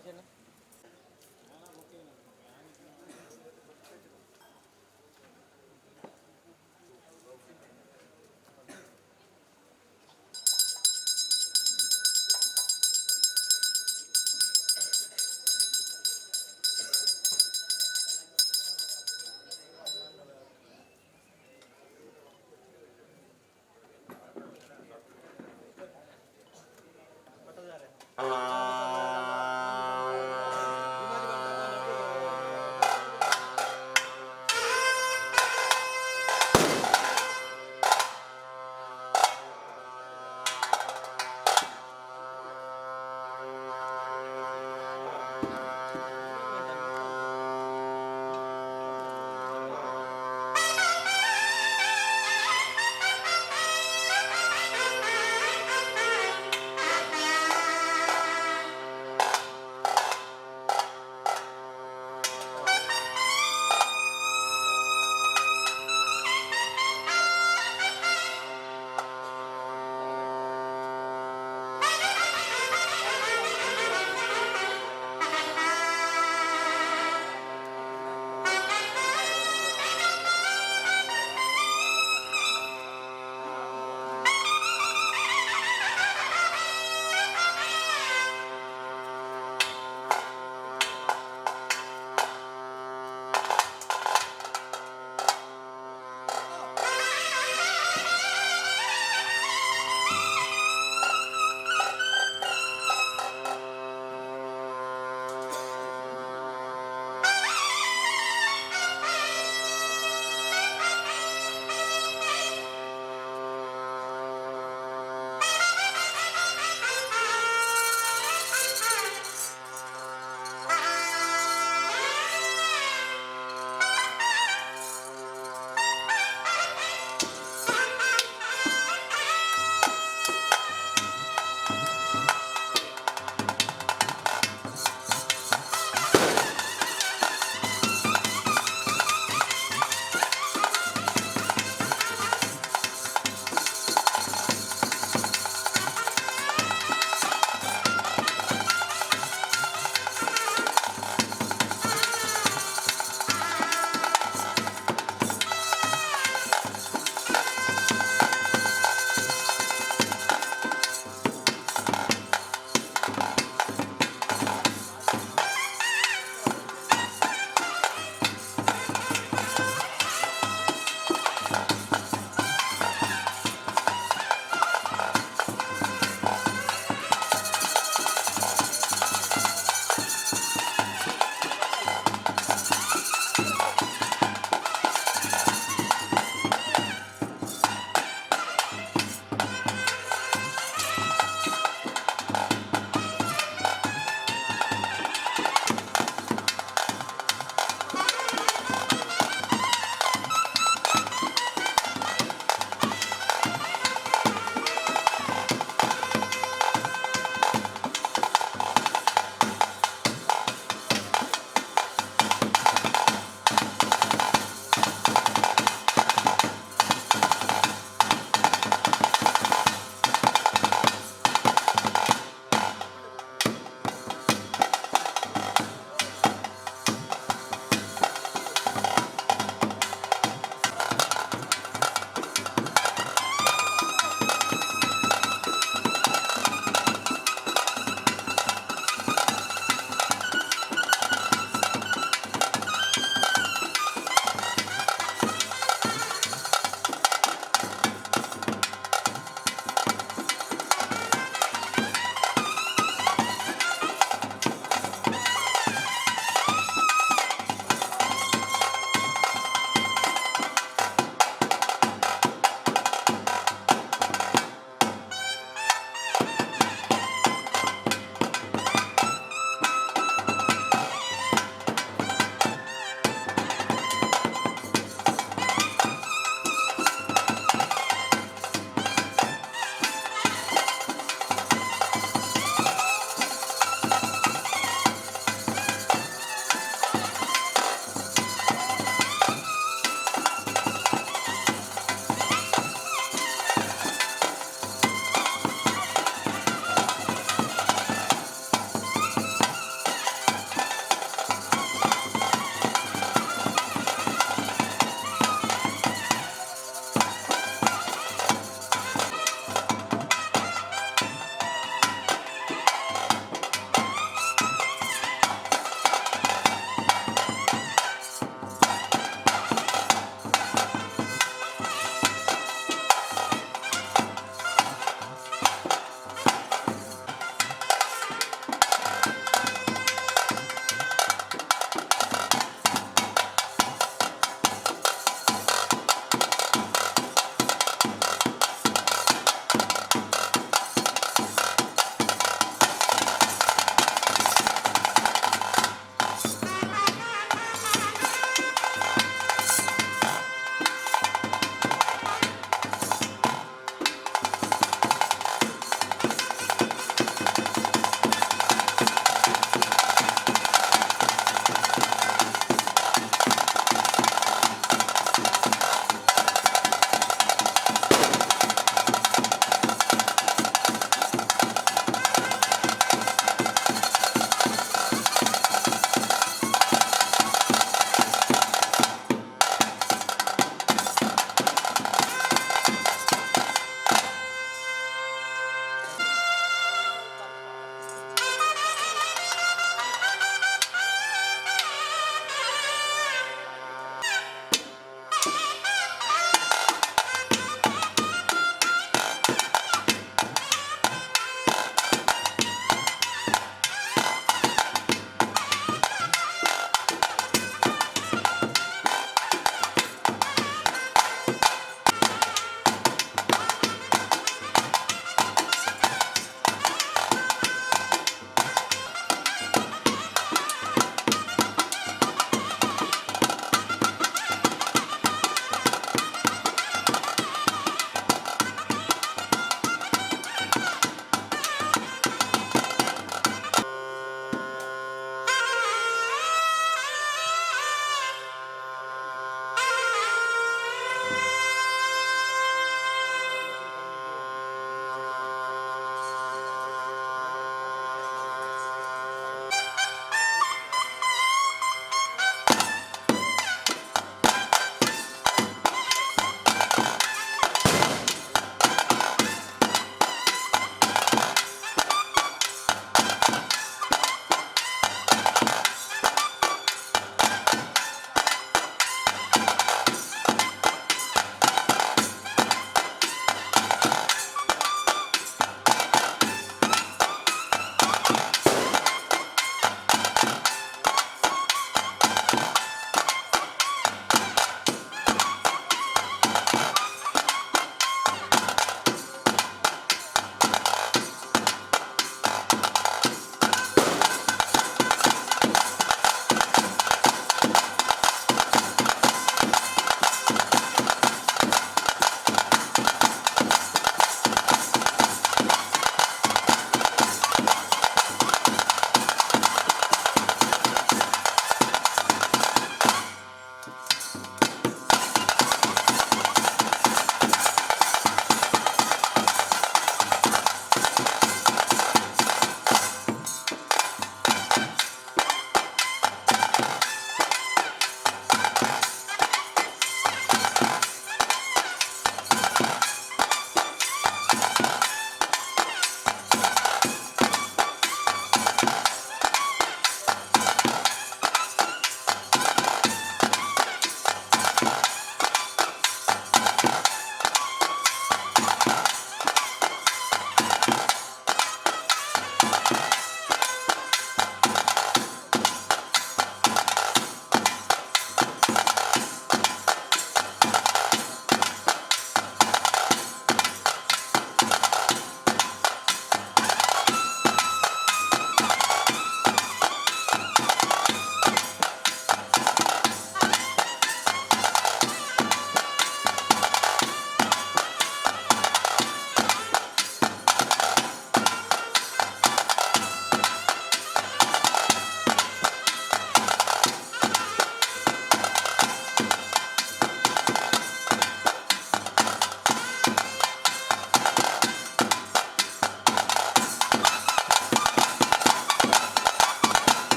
ರಮೇಶಣ್ಣ.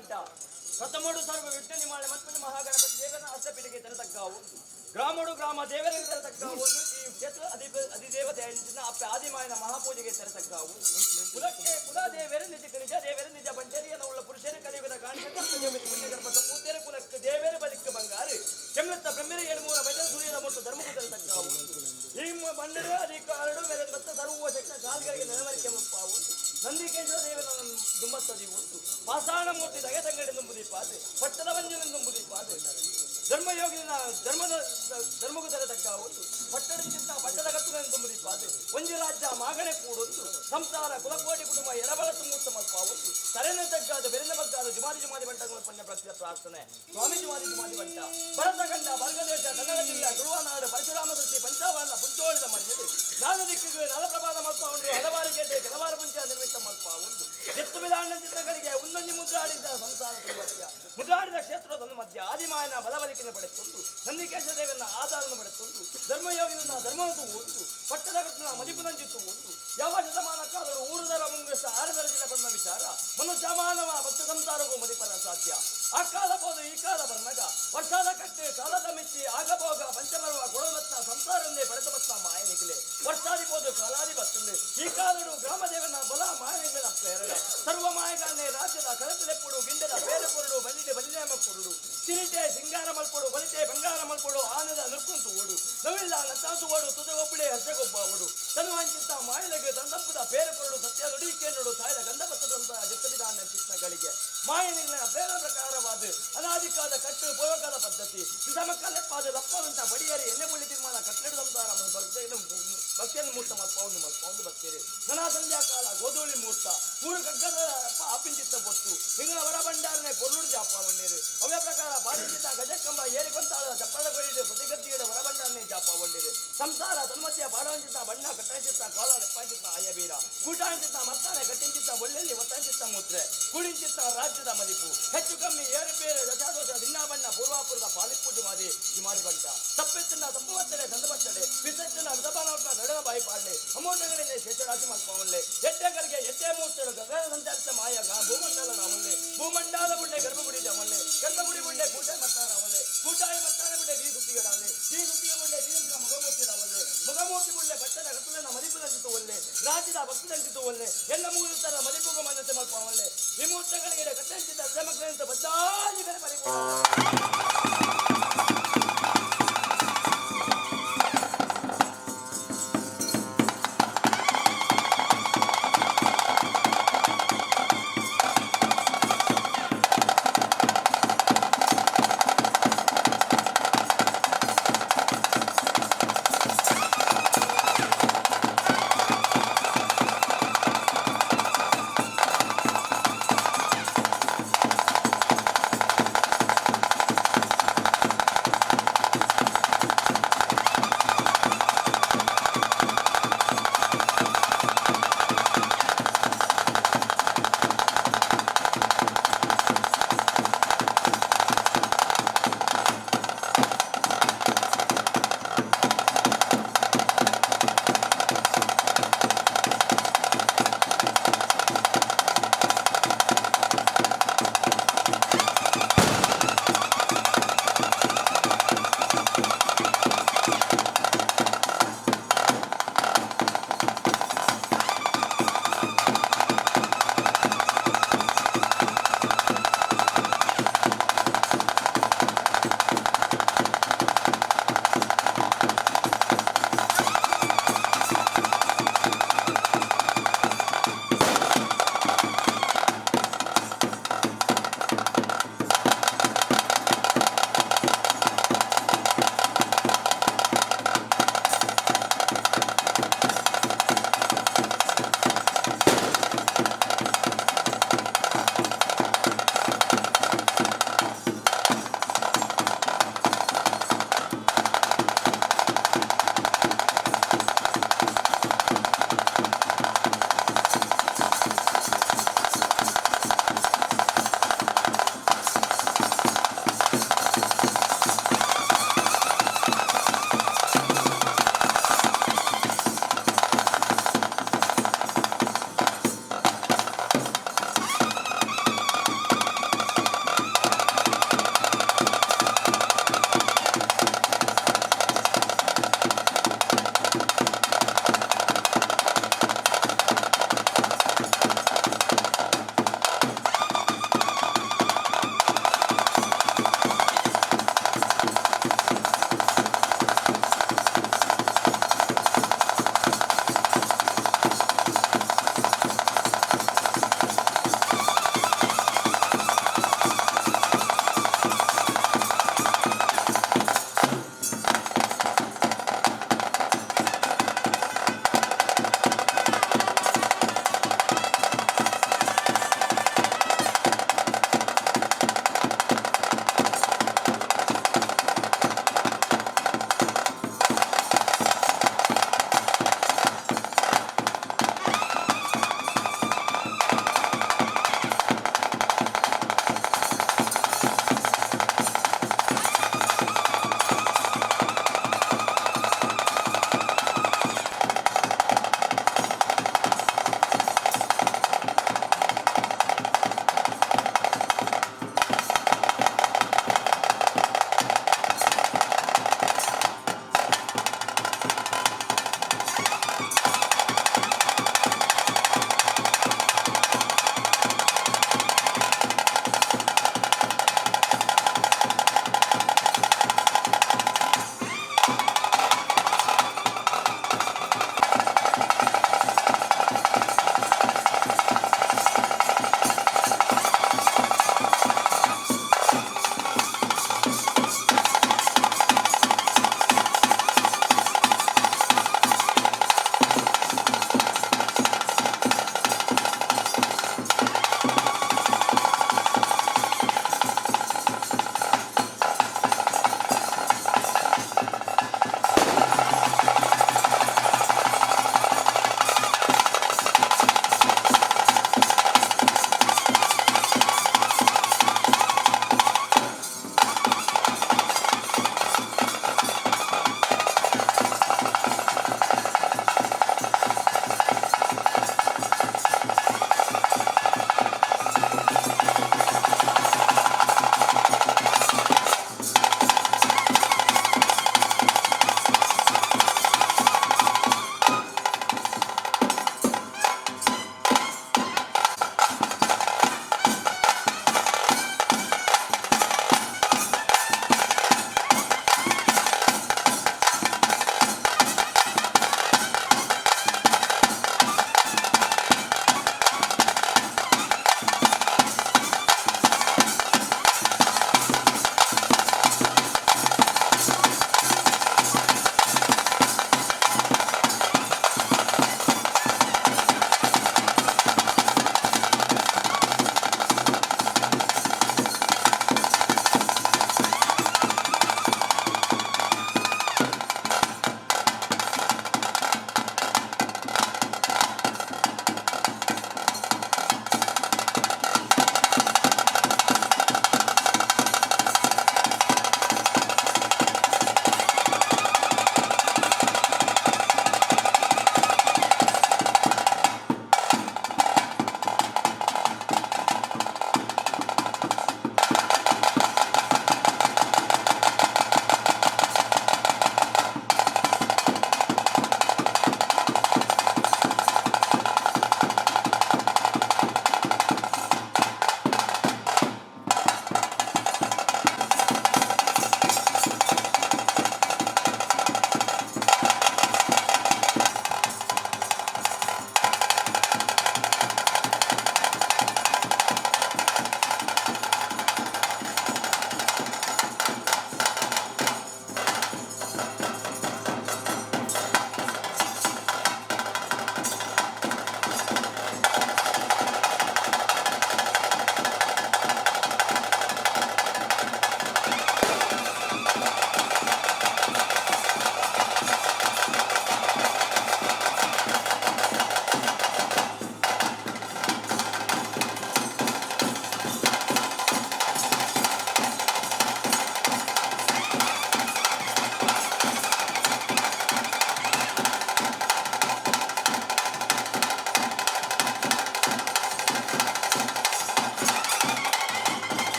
ಬಂಟ ಪ್ರಥಮೋಡು ಸರ್ವ ವಿಘ್ನ ನಿವಾರಣೆ ಮತ್ಪಂಚ ಮಹಾಗಣಪತಿ ದೇವನ ಅಷ್ಟಪೀಠಕ್ಕೆ ತೆರತಕ್ಕಾವು ಗ್ರಾಮೋಡು ಗ್ರಾಮ ದೇವರಿಗೆ ತೆರತಕ್ಕಾವು. ಈ ಕ್ಷೇತ್ರ ಅಧಿದೇವತೆ ಅಪ್ಪ ಆದಿಮಾಯನ ಮಹಾಪೂಜೆಗೆ ತೆರತಕ್ಕಾವು. ಕುಲಕ್ಕೆ ಕುಲ ದೇವರ ನಿಜ ನಿಜ ದೇವರ ನಿಜ ಬಂಟೇರಿಯನ ಉಳ್ಳ ಪುರುಷರ ಕಲಿಯುಗದ ಕಾಣಿಸ ಗರ್ಭ ಸಂಪೂರ್ಣ ಕುಲಕ್ಕೆ ದೇವರ ಬಲಿಕ್ಕ ಬಂಗಾರು ಕೆಮ್ಮತ್ತ ಬ್ರಹ್ಮರ ಏಳುಮೂರ ಬೈದ ಸೂರ್ಯನ ಮುಟ್ಟು ಧರ್ಮಕ್ಕೆ ತೆರತಕ್ಕಾವು. ಈ ಬಂಡರು ಅಧಿಕಾರಡು ಮೇಲೆ ಬತ್ತ ಸರ್ವ ಶಕ್ತ ಕಾಲ್ಗಳಿಗೆ ನೆಲವರಿಕೆ ಮುಪ್ಪಾವು. ನಂದಿಕೇಶ್ವರ ದೇವನ ದುಂಬತ್ತದಿ ಉಂಟು. ಪಾಷಾಣ ಮೂರ್ತಿ ದಗೆ ತಂಗಡಿ ದುಂಬುದಿಪ್ಪಾದೆ ಪಟ್ಟದ ವಂಜನ ದುಂಬುದಿಪ್ಪಾದೆ ಧರ್ಮಯೋಗಿನ ಧರ್ಮದ ಧರ್ಮಗುದರ ತಗ್ಗ ಒಂದು ಪಟ್ಟದ ಪಟ್ಟದ ಕತ್ತುಗಳನ್ನು ದುಂಬುದಿಪ್ಪಾದೆ ಒಂಜಿ ರಾಜ್ಯ ಮಾಗಣೆ ಕೂಡೊಂದು ಸಂಸಾರ ಕುಲಕೋಟಿ ಕುಟುಂಬ ಎಡಬಲ ಮೂರ್ತ ಮಲ್ಪ ಒಂದು ತರೆನ ತಗ್ಗಾದ ಬೆರೆನ ಬಗ್ಗಾದ ಜುಮಾದಿ ಜುಮಾದಿ ಬಂಟಗಳ ಪುಣ್ಯ ಪ್ರಸಿದ್ಧ ಪ್ರಾರ್ಥನೆ ಸ್ವಾಮಿ ಜುಮಾದಿ ಜುಮಾದಿ ಬಂಟ. ಭರತ ಖಂಡ ಬರ್ಗದೇಶ ಕನ್ನಡ ಜಿಲ್ಲೆ ತುಳುವನಾಡು ಪರಶುರಾಮ ಸೃಷ್ಟಿ ಪಂಚಾವರಣ ಪುಂಚೋಳಿದ ಮಣ್ಣಿದು ನಾಲ್ಕು ದಿಕ್ಕಿಗೆ ನಲಪ್ರಭಾದ ಮಲ್ಪ ಉಂಟು. ಹಲವಾರು ಕೇಟೆ ಕೆಲವಾರು ಪುಂಚ ನಿರ್ಮಿತ ಮಲ್ಪ ಉಂಟು. ಎತ್ತು ವಿಧಾನ ಚಿತ್ರಗಳಿಗೆ ಒಂದೊಂದು ಮುದ್ರಾಡಿದ ಸಂಸಾರ ಮಧ್ಯ ಮುದ್ರಾಡಿದ ಕ್ಷೇತ್ರದ ಮಧ್ಯ ಆದಿಮಾಯನ ಬಲಬಲಿಕೆಯನ್ನು ಪಡೆದುಕೊಂಡು ನಂದಿಕೇಶ ದೇವನ ಆಧಾರವನ್ನು ಪಡೆದುಕೊಂಡು ಧರ್ಮಯೋಗಿನ ಧರ್ಮವನ್ನು ಉಂಟು. ಪಟ್ಟದ ಕಟ್ಟನ ಮದಿಪುನಂಚಿತ್ತು ಉಂಟು. ಯಾವ ಶತಮಾನ ಕಾಲರು ಊರುದರ ಮುಂಗಸ ಆರದರ ಜಿನ ಬಣ್ಣ ವಿಚಾರ ಮನುಷ್ಯ ಮಾನವ ಭಕ್ತ ಸಂಸಾರಕ್ಕೂ ಮದಿಪರ ಸಾಧ್ಯ. ಆ ಕಾಲ ಬೋದು ಈ ಕಾಲ ಬರ್ನಗ ವರ್ಷದ ಕಟ್ಟು ಕಾಲದ ಮಿಚ್ಚಿ ಆಗಭೋಗ ಪಂಚಮರ್ವ ಗುಣಮತ್ತ ಸಂಸಾರಂದೇ ಪಡೆದ ಬತ್ತ ಮಾಯನಿಗಲೆ ವರ್ಷಾದಿ ಬೋದು ಕಾಲಾದಿ ಬತ್ತಂದು ಈ ಕಾಲಡು ಗ್ರಾಮದೇವನ ಬಲ ಮಾಯನಿಗಳ ಪ್ರೇರಣೆ ಸರ್ವ ಮಾಯಗಾನೆ ರಾಜ್ಯದ ಕಳತಲೆಪ್ಪುಡು ಗಿಂಡದ ಬೇರೆ ಕೊರಡು ಬಲಿದೆ ಬಲಿನೇಮ ಕೊರಡು ಸಿರಿಟೆ ಸಿಂಗಾರ ಮಲ್ಪಡು ಬಲಿತೆ ಬಂಗಾರ ಮಲ್ಪಡು ಆನದ ನುಕ್ಕುಂತು ಓಡು ನವಿಲ್ಲ ನತ್ತಾಂತು ಓಡು ತುದೆ ಒಬ್ಬಳೆ ಹರ್ಷಗೊಬ್ಬ ಓಡು ತನು ಹಂಚಿತ್ತ ಮಾಯಲಗೆ ತಂದಪ್ಪದ ಬೇರೆ ಕೊರಡು ಸತ್ಯ ನುಡಿಕೆ ನೋಡು ತಾಯಿದ ಗಂಧಪತ್ತದಂತ ಜತ್ತಬಿದಾನ ಚಿತ್ತಗಳಿಗೆ ಮಾಯನಿಗಳ ಪ್ರೇರಣ ಪ್ರಕಾರವಾದ ಅನಾದಿಕಾದ ಕಟ್ಟು ಪೂರ್ವಕಾಲ ಪದ್ಧತಿ ವಿಷಮಕ್ಕಲೆಪ್ಪಾದ ದಪ್ಪದಂತ ಬಡಿಯರಿ ಎಣ್ಣೆ ಬುಳ್ಳಿ ತೀರ್ಮಾನ ಕಟ್ಟಡದಂತ ಭಕ್ತಿಯನ್ನು ಮೂರ್ತ ಮಲ್ಪವನ್ನು ಮಲ್ಪವನ್ನು ಬರ್ತೀರಿ. ನನ ಸಂಧ್ಯಾ ಕಾಲ ಗೋಧೂಳಿ ಮೂರ್ತ ಮೂರು ಕಗ್ಗದ ಆಪಿಂಚಿತ್ತ ಬೊತ್ತು ನಿಂಗಳ ವರ ಭಂಡಾರನೆ ಪೊರ್ಲುಡು ಜಾಪ ಒಣ್ಣೀರು ಅವೇ ಪ್ರಕಾರ ಬಾಡಿಂಚಿತ್ತ ಗಜಕಂಬ ಏರಿಕೊಂತಾಳ ಚಪ್ಪಳ ಕೊಯ್ದು ಪ್ರತಿಗತಿയുടെ ವರಭಂಡಾರನೆ ಜಾಪ ಒಣ್ಣೀರು ಸಂಸಾರ ತನ್ಮಧ್ಯ ಬಾಡವಂಚಿತ್ತ ಬಣ್ಣ ಕಟ್ಟಂಚಿತ್ತ ಕೋಲ ಲೆಪ್ಪಾಂಚಿತ್ತ ಆಯಬೀರ ಕೂಟಾಂಚಿತ್ತ ಮತ್ತಾನೆ ಕಟ್ಟಿಂಚಿತ್ತ ಒಳ್ಳೆಲ್ಲಿ ಒತ್ತಂಚಿತ್ತ ಮೂತ್ರೆ ಕುಡಿಂಚಿತ್ತ ರಾಜ್ಯದ ಮದಿಪು ಹೆಚ್ಚು ಕಮ್ಮಿ ಏರುಪೇರು ದಶಾದೋಷ ಭಿನ್ನಾಬಣ್ಣ ಪೂರ್ವಾಪುರದ ಪಾಲಿಪ್ಪು ಜುಮಾದಿ ಜುಮಾದಿ ಬಂಟ ತಪ್ಪೆತ್ತಿನ ತಪ್ಪು ಬತ್ತಡೆ ಚಂದ ಬತ್ತಡೆ ಬಿಸತ್ತಿನ ವಿಧಬಾನ ನಡನ ಬಾಯಿ ಪಾಡ್ಲೆ ಅಮೂರ್ಣಗಳಿಗೆ ಶೇಷರಾಶಿ ಮಲ್ಪವಲ್ಲೆ ಎಟ್ಟೆಗಳಿಗೆ ಎಟ್ಟೆ ಮೂರ್ತರು ಗಗನ ಸಂಚಾರಿತ ಮಾಯಗ ಭೂಮಂಡಲ ರಾವಲ್ಲೆ ಭೂಮಂಡಲ ಬುಡ್ಡೆ ಗರ್ಭಗುಡಿ ಜಾವಲ್ಲೆ ಗರ್ಭಗುಡಿ ಬುಡ್ಡೆ ಕೂಟಾಯ ಮತ್ತಾನ ರಾವಲ್ಲೆ ಕೂಟಾಯ ಮತ್ತಾನ ಬುಡ್ಡೆ ದೀ ಸುತ್ತಿಗೆ ದೀ ಸುತ್ತಿಗೆ ಬುಡ್ಡೆ ದೀ ಮುಖಮೂರ್ತಿ ರಾವಲ್ಲೆ ಮುಖಮೂರ್ತಿ ಬುಡ್ಡೆ ಬಟ್ಟದ ಕತ್ತಲನ ಮದಿಪು ಒಲ್ಲೆ ರಾಜ್ಯದ ಭಕ್ತದಂಚಿತು ಒಲ್ಲೆ ಎಲ್ಲ ಮುಗಿಯುತ್ತರ ಮದಿಪುಗ ಮನ್ನತೆ ಮಲ್ಪವಲ್ಲೆ ವಿಮೂರ್ತಗಳಿಗೆ ಕಟ್ಟಂಚಿತ ಮಕ್ಕಳಂತ ಬದ್ದಾಜಿಗರೆ ಪರಿಪೂರ್ಣ.